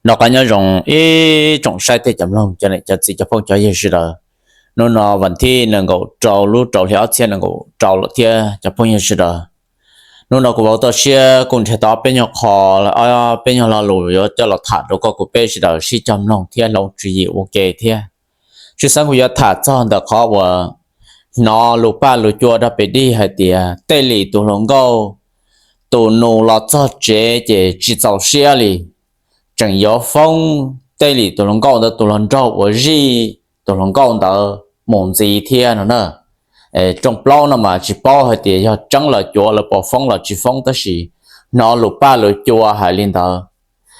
Noj qab nyob zoo ib tsoom saib thiab cov mloog, cov niam cov txiv cov phooj cov ywg sawv daws. Hnub no vas thib nees nkaum rau lub rau hli ob txhiab nees nkaum rau lawm thiab cov phooj ywg sawv daws. Hnub no kuv vau toj siab kuj nrhiav tau peb nyuag qho, peb nyuag lo lus yuav coj los tham rau koj kuv peb sawv daws sib cog mloog thiab hloov tswv yim ua ke thiab. Tshwj xeeb kuv yuav tham txog ntawm qhov uas hnov lus paj lus cua rau pem dig hais tias Tej Lis tus hluas nkauj, tus nus los txog tsev ces tsis txaus siab li, tseem yuav foob Tej Lis tus hluas nkauj ntawd tus hluas nraug uas zij tus hluas nkauj ntawd mus ntxiv thiab no na. Rooj plaub no mas tsis paub hais tias yog tseeb los cuav, lawv puas foob los tsis foob, tab sis hnov lus paj lus cua hais li ntawd,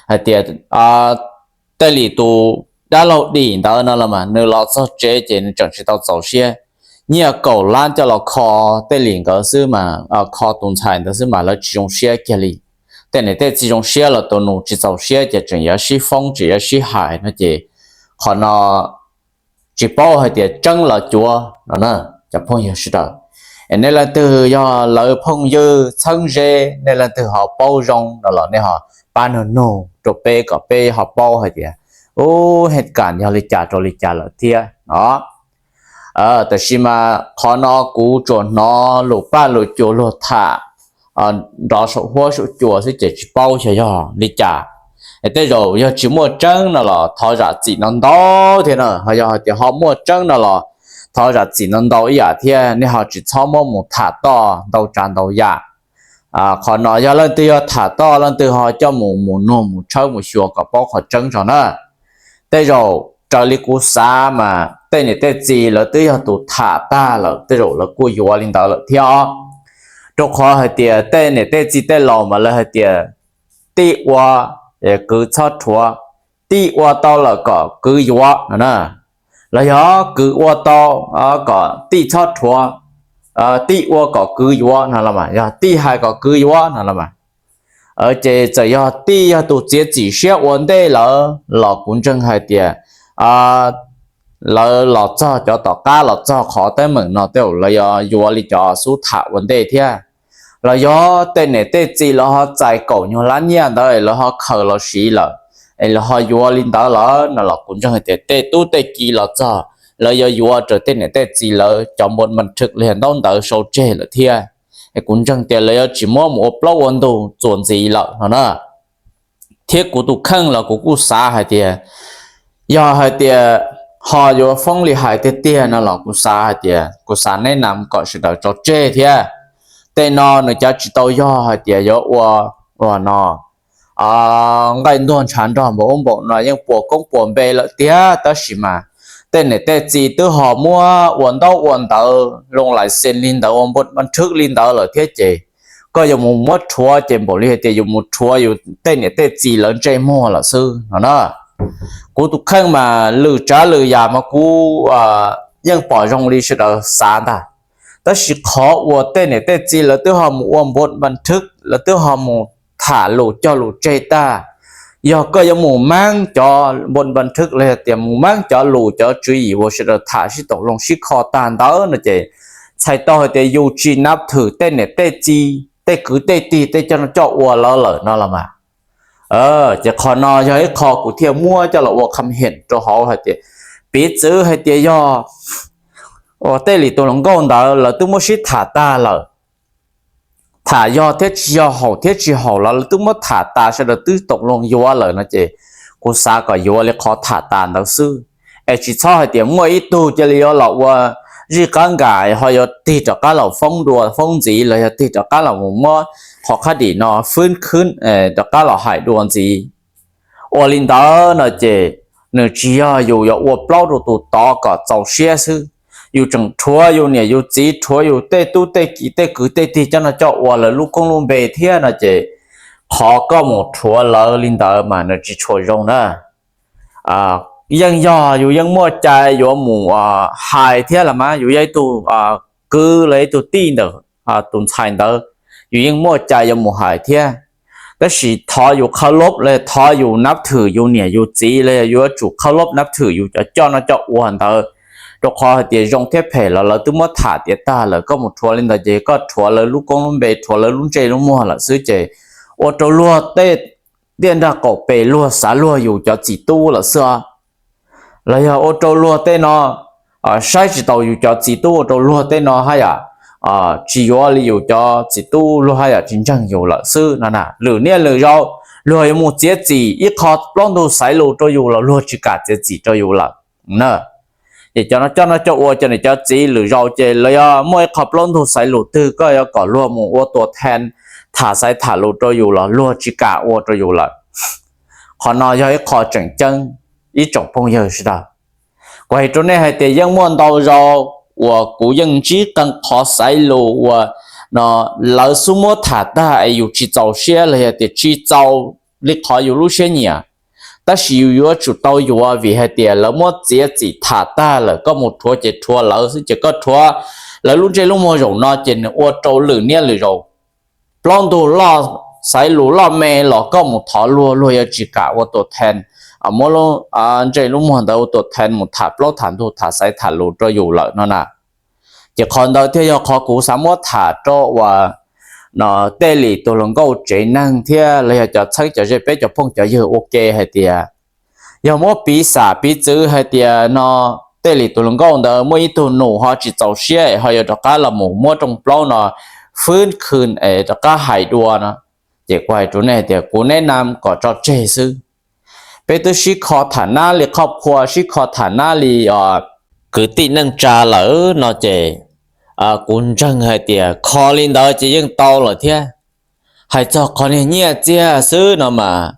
hais tias Tej Lis tus dab laug dim ntawd no los mas nws los txog tsev ces nws tseem tsis tau txaus siab. Nyiaj kaum lab coj los kho Tej Lis nkawd xwb mas, kho tus ntxhais ntawd xwb mas lawv tsis zoo siab kiag li. Tej niam tej txiv zoo siab los tus nus tsis txaus siab ces tseem yuav sib foob tseem yuav sib hais no ces qhov no tsis paub hais tias tseeb los cuav no na, cov phooj ywg sawv daws. Es nej leej twg yog lawv phooj ywg txheeb ze, nej leej twg ho paub zoo no los nej ho pab nug nug rau peb kom peb ho paub hais tias ub, hais tias yog li cas rau li cas lawm thiab no. Tab sis mas qhov no kuv tsuas hnov lus paj lus cua luag tham nrov saum huab saum cua xwb ces tsis paub xyov yog li cas. Es tej zaum yog tsis muaj tseeb no los thov zam txim ntau ntau thiab na, ho yog hais tias ho muaj tseeb no los thov zam txim ntau ntau ib yam thiab, nej ho tsis txhob muab mus tham toj ntau tsav ntau yam. Qhov no yog leej twg yog tham toj leej twg ho coj mus mus nug mus tshawb mus xyuas kom paub qhov tseeb tso na. Tej zaum raws li kuv xav mas tej niam tej txiv lawv twb yog tus tham tag lawm, tej zaum lawv kuj yuav li ntawd lawm thiab os. Rau qhov hais tias tej niam tej txiv tej laus mas lawv hais tias tij ua kwv txhob rhuav, tij ua tau lawm kom kwv yuav no na. Los yog kwv ua tau kom tij txhob rhuav, tij ua kom kwv yuav no los mas, yog tij hais kom kwv yuav no los mas. Ces txawm yog tij yog tus txiav txim siab ua ntej lawm los kuv ntseeg hais tias lawv los txog cov tom qab los txog qhov teeb meem no tej zaum lawv yuav yuav li cov xub tham ua ntej thiab. Los yog tej niam tej txiv lawv ho txais kaum nyuag lab nyiaj ntawd lawv ho khaws los siv lawm, es lawv ho yuav li ntawd lawm no los kuv ntseeg hais tias tej tub tej ki los txog lawv yuav yuav raws tej niam tej txiv lawv cov npau npa rhwm los yog ntaub ntawv sau tseg lawm thiab. Es kuv ntseeg tias lawv yuav tsis muab mus ua plaub ua ntug txuas ntxiv lawm no na. Thiab kuv tus kheej los kuv kuj xav hais tias yog hais tias ho yuav foob li hais tiag tiag no los kuv xav hais tias kuv xav neb nam kom sawv daws tso tseg thiab. Tej no nws cov tsis tau yog hais tias yuav ua, ua no nqaij ntuag ntshav nrog npaum ub npaum no yeej puas koob puas npe lawm tiag, tab sis mas tej niam tej txiv twb ho muab ua ntaub ua ntawv loo lais xes li ntawd ua npau npa rhwm li ntawd lawm thiab ces koj yuav mus muab rhuav ces npaum li hais tias yus mus rhuav yus tej niam tej txiv lawv ntsej muag lawm xwb no na. Kuv tus kheej mas lwm tsav lwm yam mas kuv yeej pom zoo li sawv daws xav ntag. Tab sis qhov uas tej niam tej txiv lawv twb ho mus ua npau npa rhwm, lawv twb ho mus tham lus cog lus tseg tag, yog koj yuav mus maab cov npau npa rhwm los yog tias mus maab cov lus cov tswv yim uas sawv daws tham sib toom loo sib kho tag ntawd no ces txhais tau hais tias yus tsis nab thwm tej niam tej txiv tej kwv tej tij tej coj noj coj ua lawv lawm no los mas. Ces qhov no yog ib qho kuv thiaj muab coj los ua kham hem rau hauv hais tias piv txwv hais tias yog uas Tej Lis tus hluas nkauj ntawd lawv twb muab sib tham tag lawm, tham yog thiab tsis yog haum thiab tsis haum los lawv twb muab tham tas sawv daws twb toom loo yuav lawm no ces kuv xav kom yuav li qhov tham tas ntawd xwb. Es tsis txhob hais tias muaj ib tug cia li yuav los ua zij qab nkam ho yuav tig rov qab los foob dua foob ntxiv los yog tig rov qab los mus muab qhov qhab dim no fwb khwb rov qab los hais dua ntxiv. Ua li ntawd no ces nws tsis yog yus yuav ua plaub rau tus tod kom txaus siab xwb, yus tseem rhuav yus niam yus txiv, rhuav yus tej tub tej ki tej kwv tej tij coj noj coj ua lawv lub koob lub npe thiab no ces qhov koj mus rhuav lawv li ntawd mas nws tsis tshua zoo na. Yeej yog yus yeej muaj cai yuav mus hais thiab los mas yus yog ib tug kwv los ib tug tij ntawm tus ntxhais ntawd, yus yeej muaj cai yuav mus hais thiab. Tab sis thov yus qhab lob los thov yus nab thwm yus niam yus txiv los yog yuav tsum qhab lob nab thwm yus cov coj noj coj ua ntawd, rau qhov hais tias zoo thiab phem los lawv twb muab tham tiav tag lawm, koj mus rhuav li ntawd ces koj rhuav lawv lub koob lub npe, rhuav lawv lub ntsej lub muag lawm xwb ces ua rau luag tej tiaj nrag qaum pes luag xav luag yus cov txiv tub lawm xwb. Los yog ua rau luag tej no saib tsis taus yus cov txiv tub, ua rau luag tej no haj yam tsis yuav li yus cov txiv tub, luag haj yam tsis ntseeg yus lawm xwb no na. Lwm niaj lwm zaus luag yuav mus txiav txim, ib qho plaub ntug xaiv lus rau yus los luag tsis kam txiav txim rau yus lawm na. Ces cov no coj noj coj ua, cov niam cov txiv lwm zaus ces lawv yuav muaj ib qho plaub ntug xaiv lus twg koj yuav kom luag mus ua tuam thee tham xaiv tham lus rau yus los luag tsis kam ua rau yus lawm. Qhov no yog ib qho tseem ceeb ib tsoom phooj ywg sawv daws. Kuv hais rau nej hais tias yeej muaj ntau zaus uas kuv yeej ntsib qee qhov xaiv lus uas no lawv xub muab tham tag es yus tsis txaus siab los yog tias tsis txaus li qhov yus lub siab nyiam, tab sis yus yuav tsum tau yuav vim hais tias lawv muab txiav txim tham tag lawm, koj mus rhuav ces rhuav lawv xwb ces koj rhuav lawv lub ntsej lub muag zaum no ces nws ua rau lwm niaj lwm zaus plaub ntug loj, xaiv lus loj me los koj mus thov luag, luag yuav tsis kam ua tuam thee, muab ntsej lub muag ntawd ua tuam thee mus tham plaub tham ntug tham xaiv tham lus rau yus lawm no na. Ces qhov ntawd thiaj yog qhov kuv xav muab tham rau uas no tej li tus hluas nkauj tsev neeg thiab los yog cov txheeb cov ze peb cov phooj cov ywg ua ke hais tias yog muab piv xam piv txwv hais tias no tej li tus hluas nkauj ntawd muaj ib tug nus ho tsis txaus siab es ho yuav rov qab los mus muab rooj plaub no fwb khw es rov qab hais dua no, ces kuv hais rau nej tias kuv neb nam kom tso tseg xwb. Peb twb sib kho tham nab li qhoj qhua, sib kho tham nab li kwv tij neej tsa lawm no ces kuv ntseeg hais tias kho li ntawd ces yeej tau lawm thiab. Hais txog qhov niag nyiaj txiag xwb no mas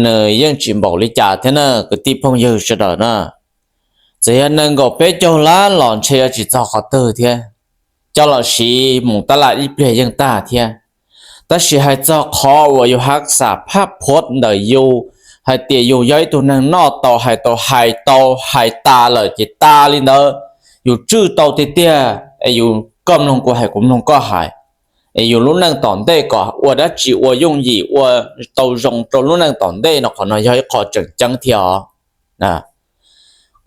nws yeej tsis npaum li cas thiab na kwv tij phooj ywg sawv daws na. Txawm yog nees nkaum peb caug lab los ntshe yuav tsis txog qhov twg thiab, coj los siv mus tab laj ib pliag yeej tag thiab. Tab sis hais txog qhov uas yus hav xam phab phuav ntawm yus hais tias yus yog ib tug neeg noj tau hais tau hais tau hais tas lawm ces tas li ntawd, yus tswj tau tiag tiag es yus koj mloog kuv hais kuv mloog koj hais, es yus lub neej tom ntej kom ua dab tsi ua yooj yim ua tau zoo rau lub neej tom ntej no qhov no yog ib qho tseem ceeb thiab os.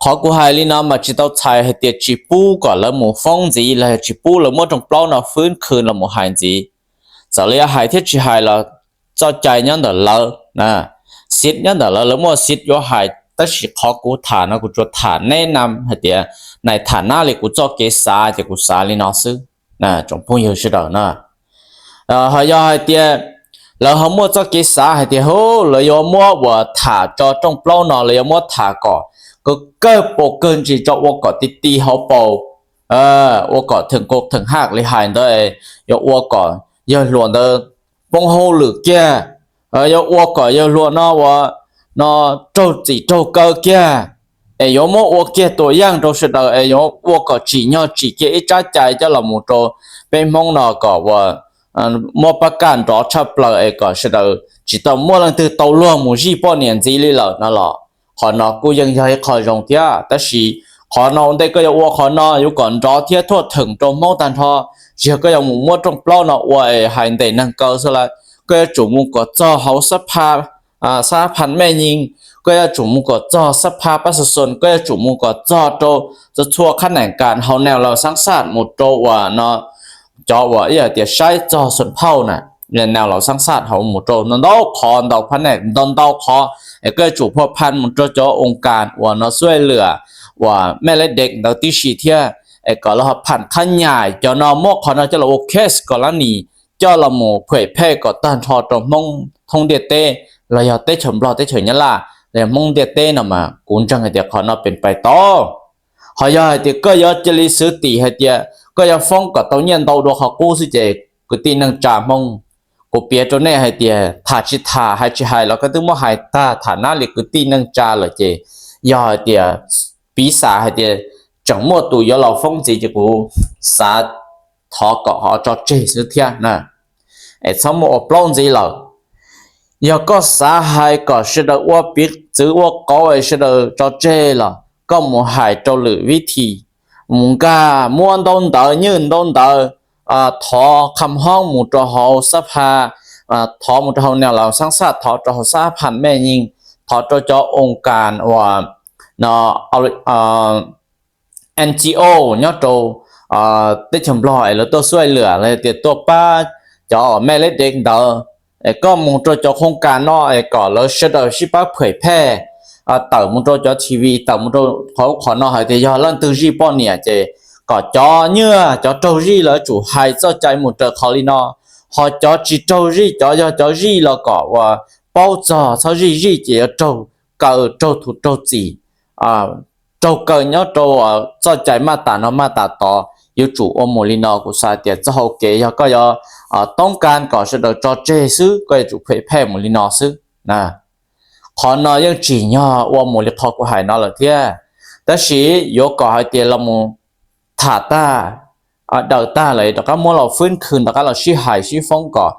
Qhov kuv hais li no mas tsis tau txhais hais tias tsis pub kom lawv mus foob ntxiv los yog tsis pub lawv muab rooj plaub no fwb khw los mus hais ntxiv. Txawm lawv yuav hais thiab tsis hais los txoj cai nyob ntawm lawv, xiv nyob ntawm lawv, lawv muaj xiv yuav hais, tab sis qhov kuv tham no kuv tsuas tham neb nam hais tias nais tham nab li kuv txoj kev xav ces kuv xav li no xwb, tsoom phooj ywg sawv daws na. Ho yog hais tias lawv ho muaj txoj kev xav hais tias hu lawv yuav muab uas tham tso rooj plaub no lawv yuav muab tham kom kawg paus kawg ntsis tso ua kom ti ti hauv paus, ua kom theem kaus theem haj li hais ntawd, yuav ua kom yawg hluas ntawd poob hauj lwm kiag, yuav ua kom yawg hluas no uas no raug txim raug kaw kiag, es yuav muab ua kiag tua yaj rau sawv daws es yuav ua kom tsim nyog tsim kiag ib tsab cai coj los mus rau peb Hmoob no kom uas muab pab kaj nrov tshaj plaws es kom sawv daws tsis tau muaj leej twg tau luag mus zij poj niam ntxiv li lawm no los qhov no kuj yeej yog ib qho zoo thiab. Tab sis qhov no ua ntej koj yuav ua qhov no yuav kom nrov thiab thuaj theem rau Hmoob tag nrho, tsis yog koj yuav mus muab rooj plaub no ua es hais ntes neeg kaw xwb lawm. Koj yuav tsum mus kom txog hauv xab pha, xab pha mej nyij, koj yuav tsum mus kom txog xab pha pab xo xo, koj yuav tsum mus kom txog rau txhua txhua qhab neem kas hauv neeg laus xaab xaj mus rau uas no cov uas ib yam tias saib txog xum phauj na, neeg laus xaab xaj hauv mus rau ntau ntau qhov ntau phab neem ntau ntau qhov, es koj yuav tsum phua phan mus rau cov oo kas uas no xuaj lwam uas mej lej dej ntawd tib si thiab, es kom lawv ho pham qhab nyais cov no muab qhov no coj los ua case kom lab nis coj los mus phuem phej kom tag nrho rau Hmoob thoob ntiaj teb los yog teb chaws Nplog teb chaws Nyab Laj los yog Hmoob ntiaj teb no mas kuv ntseeg hais tias qhov no pes pais tau. Ho yog hais tias koj yuav cia li xwv tim hais tias koj yuav foob kom tau nyiaj ntau dua qhov qub xwb ces kwv tij neej tsa Hmoob, kuv piav rau nej hais tias tham tsis tham hais tsis hais los koj twb muab hais tag tham nab li kwv tij neej tsa lawm ces yog hais tias piv xam hais tias tseem muaj tus yuav los foob ntxiv ces kuv xav thov kom ho tso tseg xwb thiab na, es txhob muaj ua plaub ntxiv lawm. Yog koj xav hais kom sawv daws ua piv txwv ua qauv es sawv daws tso tseg los koj mus hais rau lwm vib thi, mus nkag muab ntaub ntawv nywj ntaub ntawv, thov kham hoob mus rau hauv xab pha, thov mus rau hauv neeg laus xaab xaj, thov rau hauv xab pha mej nyij, thov rau cov oo kas uas no N G O nyob rau teb chaws Nplog es lawv tuaj xuaj lwam los tias tuaj pab cov uas mej lej dej ntawd, es koj mus rau cov qhov kas no es kom lawv sawv daws sib pab phem phej, tawm mus rau cov T V, tawm mus rau qhov ub qhov no hais tias yog leej twg zij poj niam ces kom cov nyiaj cov raug zij lawv tsum hais txoj cai mus raws qhov li no, ho cov tsis raug zij, cov yog cov zij los kom uas paub txog txhob zij, zij ces yuav raug kaw raug thuv raug txim, raug kaw nyob rau txoj cai maj tas no maj tas tod, yuav tsum ua mus li no. Kuv xav tias txoj hau kev yog koj yuav toob kas kom sawv daws tso tseg xwb, koj yuav tsum phem phej mus li no xwb. Qhov no yeej tsim nyog ua mus li qhov kuv hais no lawm thiab, tab sis yuav kom hais tias los mus tham tag, daws tag lawm rov qab muab los fwb khw rov qab los sib hais sib foob kom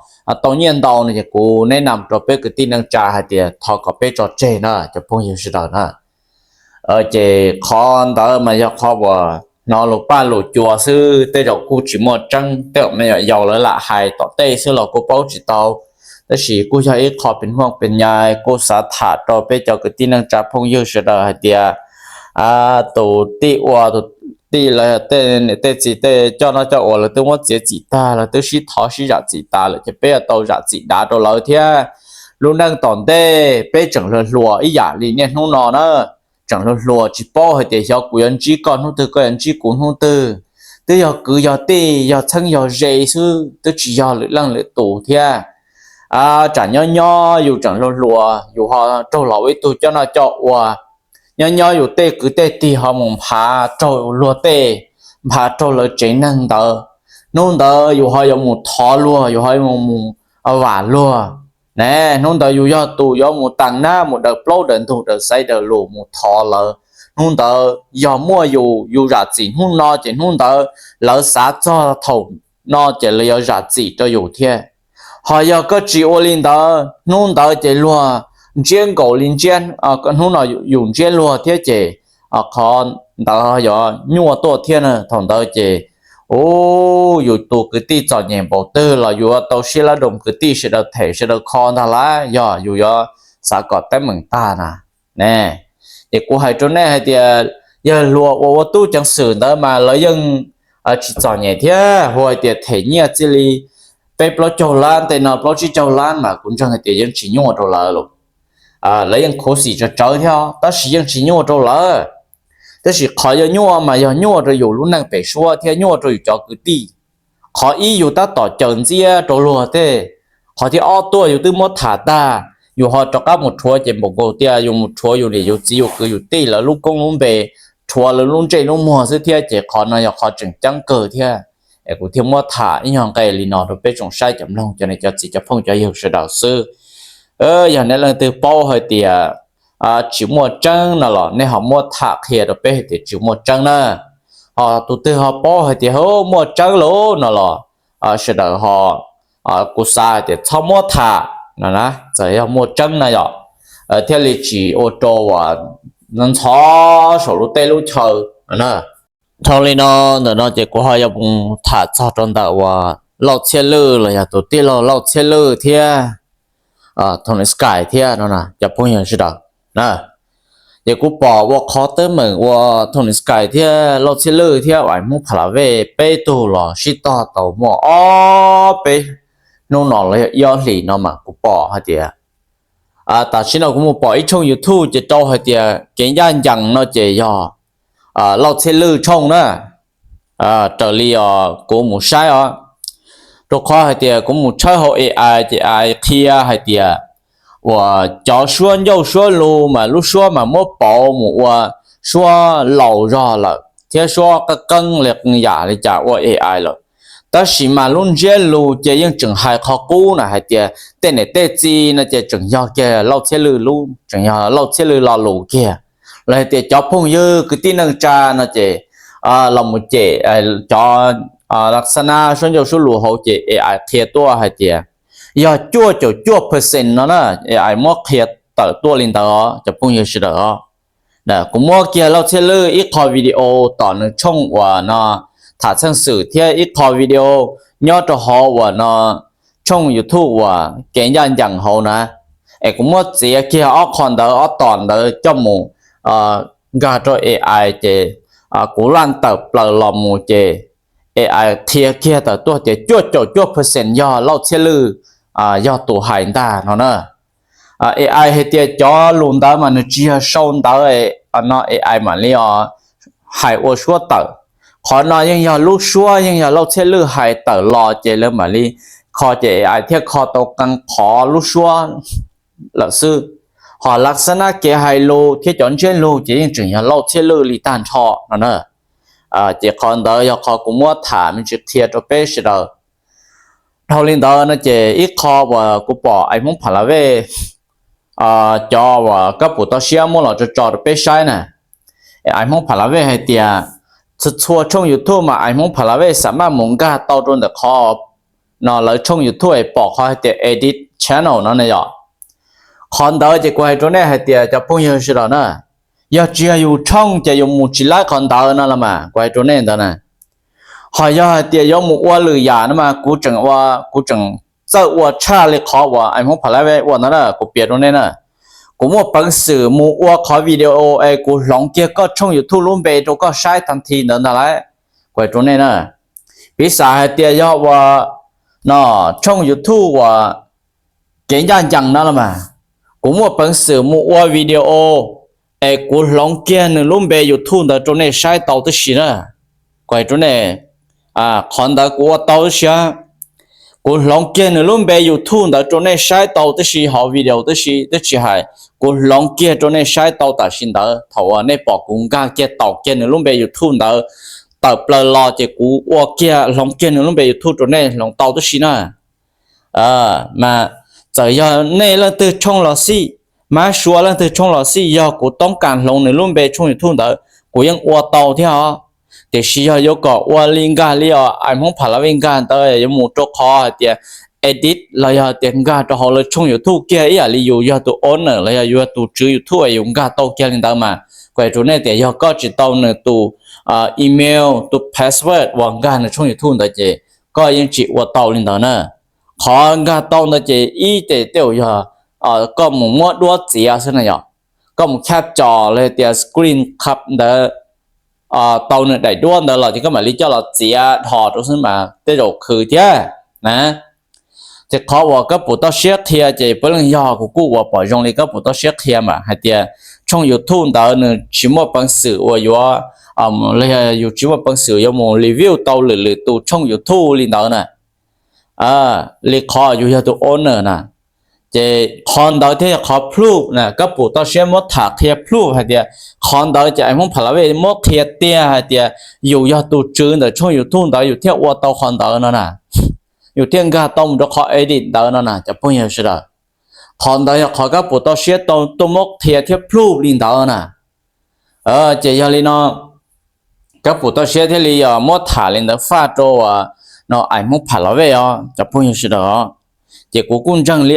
tau nyiaj ntau no ces kuv neb nam rau peb kwv tij neej tsa hais tias thov kom peb tso tseg na cov phooj ywg sawv daws na. Ces qhov ntawd mas yog qhov uas hnov lus paj lus cua xwb, tej zaum kuj tsis muaj tseeb, tej zaum me nyuam yaus lawv lam hais tom tej xwb los kuj paub tsis tau. Tab sis kuj yog ib qho pes huaj pes nyas kuj xav tham rau peb cov kwv tij neej tsa phooj ywg sawv daws hais tias tus tij ua tus tij lawv tej txiv tej coj noj coj ua lawv twb muab txiav txim tag, lawv twb sib thov sib zam txim tas lawm ces peb yuav tau zam txim dav rau lawv thiab. Lub neej tom ntej peb tseem hluas hluas ib yam li niaj hnub no na, tseem hluas hluas tsis paub hais tias xyov kuv yuav ntsib koj hnub twg koj yuav ntsib kuv hnub twg. Twb yog kwv yog tij yog txheeb yog ze xwb, twb tsis yog lwm leej lwm tus thiab. Tsam nyob nyob yus tseem hluas hluas yus ho raug los ua ib tug coj noj coj ua, nyob nyob yus tej kwv tej tij ho mus nphav raug luag tej, nphav raug lawv tsev neeg ntawd, hnub ntawd yus ho yuav mus thov luag, yus ho yuav mus vam luag ne. Hnub ntawd yus yog tus yuav mus tas nab mus daws plaub daws ntug daws xaiv daws lus mus thov lawv. Hnub ntawd yog muaj yus, yus zam txim hnub no ces hnub ntawd lawv xav txog thaum no ces lawv yuav zam txim rau yus thiab. Ho yog koj tsis ua li ntawd hnub ntawd ces luag ntsiab nkaus li ntsiab, hnub no yus ntsiab luag thiab ces qhov ntawd yuav nyuaj tuaj thiab na. Thaum ntawd ces u, yus tus kwv tij txom nyem npaum twg los yuav tau siab lab doos kwv tij sawv daws them sawv daws kho ntag lauj, yog yus yuav xav kom teeb meem tag na ne. Ces kuv hais rau nej hais tias yawg hluas uas ua tub ceev xwm ntawd mas lawv yeej tsis txom nyem thiab, hu hais tias them nyiaj txij li peb plaub caug lab tej no plaub tsib caug lab mas kuv ntseeg hais tias yeej tsis nyuaj rau lawv los, lawv yeej khuv xim tsawv tsawv thiab tab sis yeej tsis nyuaj rau lawv. Tab sis qhov yuav nyuaj mas yog nyuaj rau yus lub neej pem suab thiab nyuaj rau yus cov kwv tij. Qhov ib yus tab tom caws ntxiab rau luag tej, qhov thib ob tuaj yus twb muab tham tag, yus ho rov qab mus rhuav ces npaum nkaus tias yus mus rhuav yus niam yus txiv yus kwv yus tij lawv lub koob lub npe, rhuav lawv lub ntsej lub muag xwb thiab ces qhov no yog qhov tseem ceeb kawg thiab. Es kuv thiaj muab tham ib nyuag nqe li no rau peb tsoom saib cov mloog cov niam cov txiv cov phooj cov ywg sawv daws xwb. Yog nej leej twg paub hais tias tsis muaj tseeb no los nej ho muab tham qhia rau peb hais tias tsis muaj tseeb na. Ho tus twg ho paub hais tias muaj tseeb lauj no los sawv daws ho, kuv xav hais tias txhob muab tham no na, txawm yog muaj tseeb na yom, thiaj li tsis ua rau uas ntxhov saum lub teb lub chaw no na. Dhau li no, ntawm no ces kuv ho yuav mus tham txog rau ntawm uas Lauj Txhiaj Lwj los yog tus tij laug Lauj Txhiaj Lwj thiab Tony Sky thiab no cov phooj ywg sawv daws na. Ces kuv pom ua qhov teeb meem ua Tony Sky thiab Lauj Txhiaj Lwj thiab uas Hmoob Pha La Vej peb tug los sib tog tau muaj ob peb hnub no los yog ib ob hlis no mas kuv pom hais tias, tam sim no kuv mus pom ib tshooj YouTube ces rau hais tias kev ncaj ncees no ces yog Lauj Txhiaj Lwj tshooj na. Raws li os kuv mus saib os, rau qhov hais tias kuv mus tshawb hauv A I ces A I qhia hais tias uas cov suab ncauj suab lus mas lub suab mas muab pauv mus ua suab laus zog lawm thiab suab qeeb qeeb li qee yam li cas ua A I lawm. Tab sis mas lub ntsiab lus ces yeej tseem hais qhov qub na hais tias tej niam tej txiv no ces tseem yog kiag Lauj Txhiaj Lwj lub, tseem yog Lauj Txhiaj Lwj lo lus kiag. Los hais tias cov phooj ywg kwv tij neej tsa no ces los mus cem cov xab nab suab ncauj suab lus hauv ces A I qhia tuaj hais tias yog cuaj caum cuaj percent no na, A I muab qhia tawm tuaj li ntawd os cov phooj ywg sawv daws os. Kuv muab kiag Lauj Txhiaj Lwj ib qho video tom nws tshooj uas no tham txheej xwm thiab ib qho video nyob rau hauv uas no tshooj YouTube uas kev ncaj ncees hauv na. Es kuv muab txiav kiag ob qho ntawd ob tom ntawd coj mus nkag rau A I ces kuv laj tawm plaws los mus ces A I qhia kiag tawm tuaj tias cuaj caum cuaj percent yog Lauj Txhiaj Lwj yog tus hais ntag no na. AI hais tias cov lus ntawd mas nws tsis yog sau ntawv no, AI mam li hais ua suab tawm. Qhov no yeej yog lub suab, yeej yog Lauj Txhiaj Lwj hais tawm los ces lawv mam li kho ces AI thiaj kho tau qee qhov lub suab lawm xwb. Ho lav xab nab kev hais lus thiab cov ntsiab lus ces yeej tseem yog Lauj Txhiaj Lwj li tag nrho no na. Ces qhov ntawd yog qhov kuv muab tham me ntsis qhia rau peb sawv daws. Dhau li ntawd no ces ib qho uas kuv pom Ais Hmoob Pha La Vej cov uas kab pum toj siab muab los tso tso rau peb saib na. Ais Hmoob Pha La Vej hais tias txhua txhua tshooj YouTube mas Ais Hmoob Pha La Vej xam maj mus nkag tau rau ntawm qhov no lawv tshooj YouTube es pom qhov hais tias edit channel no na yom. Qhov ntawd ces kuv hais rau nej hais tias cov phooj ywg sawv daws na, yog tsis yog yus tshooj ces yus mus tsis laib qhov ntawd no los mas kuv hais rau nej ntawd na. Ho yog hais tias yuav mus ua lwm yam no mas kuv tseem ua, kuv tseem txawj ua tshaj li qhov uas Ais Hmoob Pha La Vej ua ntawd na, kuv piav rau nej na. Kuv muaj peev xwm mus ua qhov video es kuv hloov kiag koj tshooj YouTube lub npe rau koj saib tag nthi ntawd ntag lauj. Kuv hais rau nej na, piv xam hais tias yog ua no tshooj YouTube uas kev ncaj ncees no los mas, kuv muaj peev xwm mus ua video es kuv hloov kiag nws lub npe YouTube ntawd rau nej saib tau tib si na. Kuv hais rau nej, qhov ntawd kuv ua tau tib si. Kuv hloov kiag nws lub npe YouTube ntawd rau nej saib tau tib si hauv video tib si, twb tsis hais, kuv hloov kiag rau nej saib tau tam sim ntawd thaum uas nej pom kuv nkag kiag taus kiag nws lub npe YouTube ntawd tawm plaws los ces kuv ua kiag hloov kiag nws lub npe YouTube rau nej hloov tau tib si na. Mas txawm yog nej leej twg tshooj los xij, mab sua leej twg tshooj los xij, yog kuv toob kas hloov nws lub npe tshooj YouTube ntawd kuv yeej ua tau thiab os. Tiam sis yog yuav kom ua li nkag li os Ais Hmoob Pha La Vej nkag ntawd yuav mus rau qhov hais tias edit los yog tias nkag rau hauv lawv tshooj YouTube kiag ib yam li yus yog tus owner los yog yus yog tus tswv YouTube es yus nkag tau kiag li ntawd mas, kuv hais rau nej tias yog koj tsis tau nws tus email, tus password uas nkag nws tshooj YouTube ntawd ces koj yeej tsis ua tau li ntawd na. Qhov nkag tau ntawd ces ib ces tej zaum yog koj mus muab duab txiav xwb na yom. Koj mus captcha los tias screen cap ntawd tau nws daim duab ntawd los ces koj mam li coj los txiav dhos rau xwb mas tej zaum khwv thiab na. Ces qhov uas kab pum toj siab qhia ces puav leej yog kuv kuj ua pom zoo li kab pum toj siab qhia mas hais tias tshooj YouTube ntawd nws tsis muaj peev xwm uas yuav, los yog yus tsis muaj peev xwm yuav mus review tau lwm lwm tus tshooj YouTube li ntawd na. Li qhov yus yog tus owner na. Ces qhov ntawd thiaj yog qhov proof na, kab pum toj siab muab tham qhia proof hais tias qhov ntawd ces Ais Hmoob Pha La Vej muab qhia tiag hais tias yus yog tus tswv ntawm tshooj YouTube ntawd yus thiaj ua tau qhov ntawd no na. Yus thiaj nkag tau mus rau qhov edit ntawd no na cov phooj ywg sawv daws. Qhov ntawd yog qhov kab pum toj siab tau tuaj muab qhia thiab proof li ntawd na. Ces yog li no kab pum toj siab thiaj li yog muab tham li ntawd faj rau uas no Ais Hmoob Pha La Vej os cov phooj ywg sawv daws os. Ces kuv kuj ntseeg li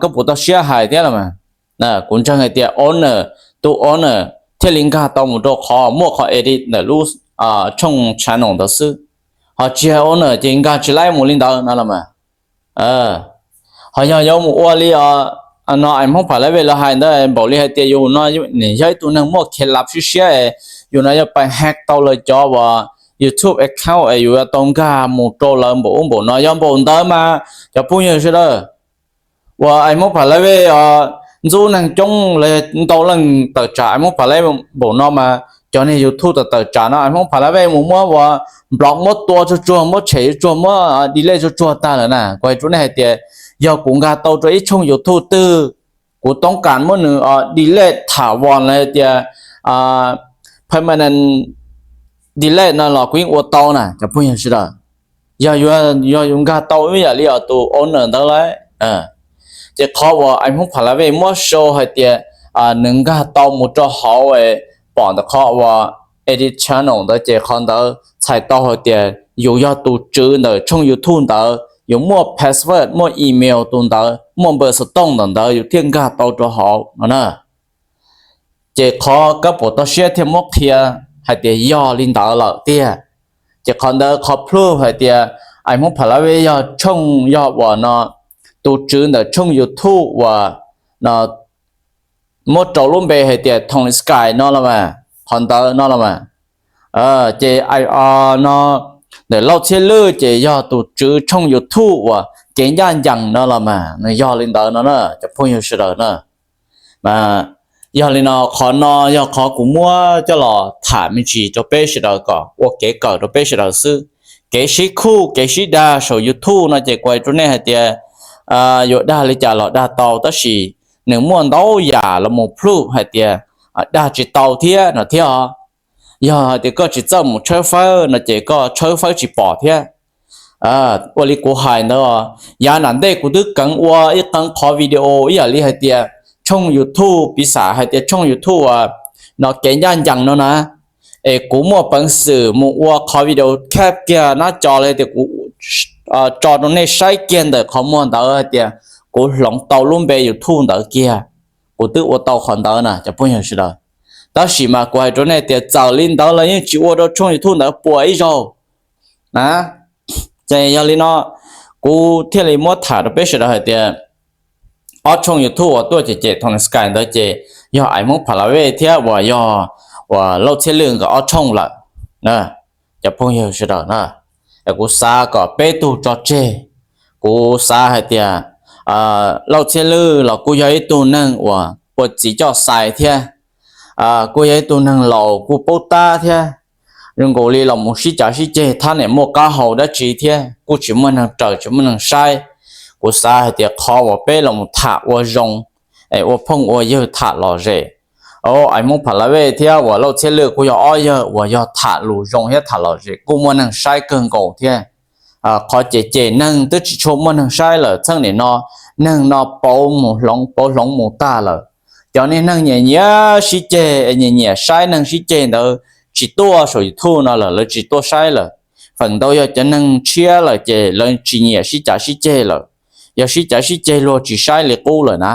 kab pum toj siab hais thiab los mas, kuv ntseeg hais tias owner, tus owner thiaj li nkag tau mus rau qhov muaj qhov edit ntawm lub tshooj channel ntawd xwb. Ho tsis yog owner ces nkag tsis laib mus li ntawd no los mas. Ho yog yuav mus ua li no Ais Hmoob Pha La Vej lawv hais ntawd npaum li hais tias yus no yog ib tug neeg muaj khiav lav siab siab, yus no yuav pais hack tau lawv cov uas YouTube account es yus yuav tau nkag mus rau lawv npaum ub npaum no, yog npaum ntawd mas cov phooj ywg sawv daws, uas Ais Hmoob Pha La Vej ntxub neeg coob los ntau leej tawm tsam Ais Hmoob Pha La Vej npaum no mas cov niag YouTube tawm tawm tsam no Ais Hmoob Pha La Vej mus muab uas block muab tua tsuag tsuag, muab tshem tsuag tsuag, muab delete tsuag tsuag tag lawm na. Kuv hais rau nej hais tias yog kuv nkag tau rau ib tshooj YouTube twg, kuv toob kas muab nws delete tham vos los tias permanent delete no los kuv yeej ua tau na cov phooj ywg sawv daws. Yog, yog yus nkag tau ib yam li os tus owner ntawd lawm. Ces qhov uas Ais Hmoob Pha La Vej muab show hais tias nws nkag tau mus rau hauv pom ntawm qhov uas edit channel ntawd ces qhov ntawd txhais tau hais tias yus yog tus tswv ntawm tshooj YouTube ntawd, yus muaj password, muaj email tus ntawd, muaj npawb xov tooj ntawm ntawd yus thiaj nkag tau rau hauv no na. Ces qhov kab pum toj siab thiaj muab qhia hais tias yog li ntawd lawm tiag. Ces qhov ntawd qhov proof hais tias Ais Hmoob Pha La Vej yog tshooj, yog uas no tus tswv ntawm tshooj YouTube uas no muab rau lub npe hais tias Tony Sky no los mas, qhov ntawd no los mas. Ces no ntawm Lauj Txhiaj Lwj ces yog tus tswv tshooj YouTube uas kev ncaj ncees no los mas nws yog li ntawd no na cov phooj ywg sawv daws na. Yog li no qhov no yog qhov kuv muab coj los tham me ntsis rau peb sawv daws kom ua kev kawm rau peb sawv daws xwb. Kev sib khuj kev sib dag saum YouTube no ces kuv hais rau nej hais tias yuav dag li cas los dag tau, tab sis nws muaj ntau yam los mus plub hais tias dag tsis tau thiab no thiab os. Yog hais tias koj tsis txawj mus tshawb fawb no ces koj tshawb fawb tsis pom thiab. Ua li kuv hais ntawd, yav nram ntej kuv twb kheev ua ib qee qhov video ib yam li hais tias tshooj YouTube, piv xam hais tias tshooj YouTube no kev ncaj ncees no na, es kuv muaj peev xwm mus ua qhov video khab kiag nab co li tias kuv tso rau nej saib kiag ntawm qhov muag ntawd hais tias kuv hloov tau lub npe YouTube ntawd kiag, kuv twb ua tau qhov ntawd na cov phooj ywg sawv daws. Tab sis mas kuv hais rau nej tias txawm li ntawd los yeej tsis ua rau tshooj YouTube ntawd puas ib zaug na. Ces yog li no kuv thiaj li muab tham rau peb sawv daws hais tias ob tshooj YouTube uas tuaj cem cem Tony Sky ntawd ces yog Ais Hmoob Pha La Vej thiab uas yog uas Lauj Txhiaj Lwj nkawd ob tshooj lawm cov phooj ywg sawv daws na. Kuv xav kom peb tug tso tseg. Kuv xav hais tias Lauj Txhiaj Lwj los kuj yog ib tug neeg uas ua txiv coj xais thiab, kuj yog ib tug neeg laus kuj paub tab thiab. Zoo nkaus li los mus sib cav sib ceg thab niam muaj qab hau dab tsi thiab kuj tsis muaj neeg raws tsis muaj neeg saib. Kuv xav hais tias qhov uas peb los mus tham ua zoo, es ua phooj ua ywg tham lom zem. Ais Hmoob Pha La Vej thiab uas Lauj Txhiaj Lwj kuj yog ob yawg uas yog tham lus zoo thiab tham lom zem kuj muaj neeg saib kawg nkaus thiab. Qhov cem cem neeg twb tsis tshua muaj neeg saib lawm, txheej nim no neeg no pauv mus hloov pauv hloov mus tag lawm. Cov niag neeg nyiam nyiam sib ceg, nyiam nyiam saib neeg sib ceg ntawd tsis tuaj saum YouTube no lawm, lawv tsis tuaj saib lawm. Feem ntau yog cov neeg tshiab lawm ces lawv tsis nyiam sib cav sib ceg lawm. Yog sib cav sib ceg luag tsis saib li qub lawm na.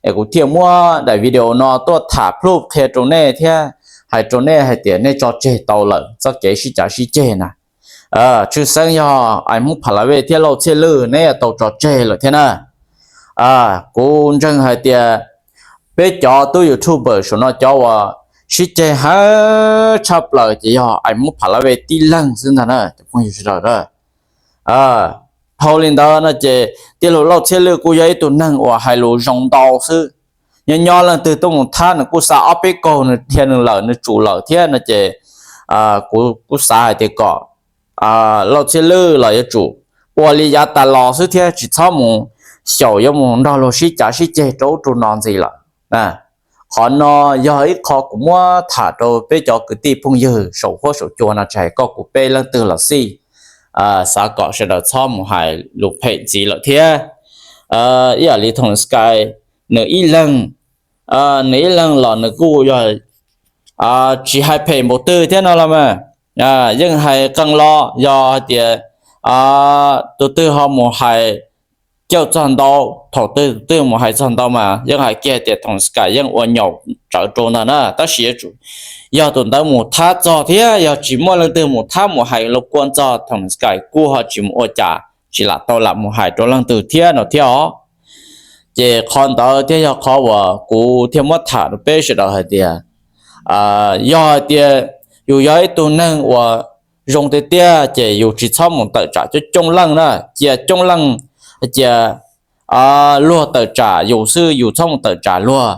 Es kuv thiaj muab daim video no tuaj tham plub qhia rau nej thiab hais rau nej hais tias nej tso tseg tau lawm txoj kev sib cav sib ceg na. Tshwj xeeb yog Ais Hmoob Pha La Vej thiab Lauj Txhiaj Lwj neb yuav tau tso tseg lawm thiab na. Kuv ntseeg hais tias peb cov tub YouTuber saum no cov uas sib ceg heev tshaj plaws ces yog Ais Hmoob Pha La Vej tib leeg xwb ntag na cov phooj ywg sawv daws. Dhau li ntawd no ces tij laug Lauj Txhiaj Lwj kuj yog ib tug neeg uas hais lus zoo ntau xwb. Nyob nyob leej twg tuaj mus thab nws kuj xa ob peb kaug nws dhia nws lawm nws tsum lawm thiab no ces kuv xav hais tias kom Lauj Txhiaj Lwj los yuav tsum ua li yav tas los xwb thiab tsis txhob mus xyaum yuav mus nrog luag sib cav sib ceg rau ub rau no ntxiv lawm. Qhov no yog ib qho kuv muab tham rau peb cov kwv tij phooj ywg saum huab saum cua no, tsis hais koj kuv peb leej twg los xij. Xav kom sawv daws txhob mus hais lus phem ntxiv lawm thiab. Ib yam li Tony Sky, nws ib leeg, nws ib leeg los nws kuj yog tsis hais phem npaum twg thiab no los mas, yeej hais qee los yog hais tias tus twg ho mus hais cauj txog ntau, thaum twg tus twg mus hais txog ntau mas yeej hais kiag tias Tony Sky yeej ua nyaum tsawv rau ntag na. Tab sis yog tus ntawd mus thab txog thiab yog tsis muaj leej twg mus thab mus hais los kua txog Tony Sky kuj ho tsis mus ua cas, tsis lam tau lam mus hais rau leej twg thiab no thiab os. Ces qhov ntawd thiaj yog qhov uas kuv thiaj muab tham rau peb sawv daws hais tias yog hais tias yus yog ib tug neeg uas zoo tiag tiag ces yus tsis txhob mus tawm tsam coob coob leej na. Cia coob leej, cia luag tawm tsam yus xwb, yus txhob mus tawm tsam luag.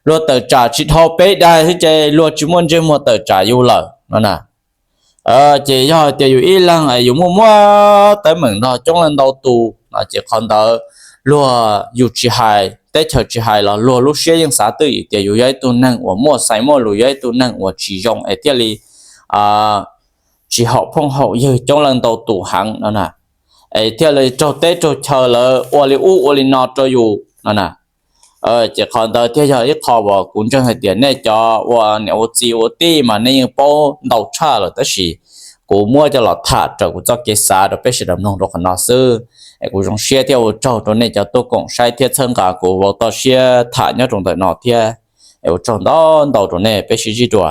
Luag tawm tsam tsis dhau peb daim xwb ces luag tsis muaj ntsej muag tawm tsam yus lawm no na. Ces yog hais tias yus ib leeg yus muaj muaj teeb meem nrog coob leej ntau tus no ces qhov ntawd luag yus tsis hais, teb chaws tsis hais los luag lub siab yeej xav twj ywm tias yus yog ib tug neeg uas muaj xaiv muaj lus, yog ib tug neeg uas tsis zoo es thiaj li tsis haum phooj haum ywg coob leej ntau tus heev no na, es thiaj li raug teb raug chaw lawv ua li ub ua li no rau yus no na. Ces qhov ntawd thiaj yog ib qho uas kuv ntseeg hais tias nej cov ua niam ua txiv ua tij mas nej yeej paub ntau tshaj lawm, tab sis kuv muab coj los tham raws kuv txoj kev xav rau peb sawv daws mloog rau qhov no xwb. Es kuv zoo siab thiab ua tsaug rau nej cov tuaj koom saib thiab txhawb nqa kuv vau toj siab tham nyob rau ntawm no thiab. Es ua tsaug ntau ntau rau nej, peb sib ntsib dua.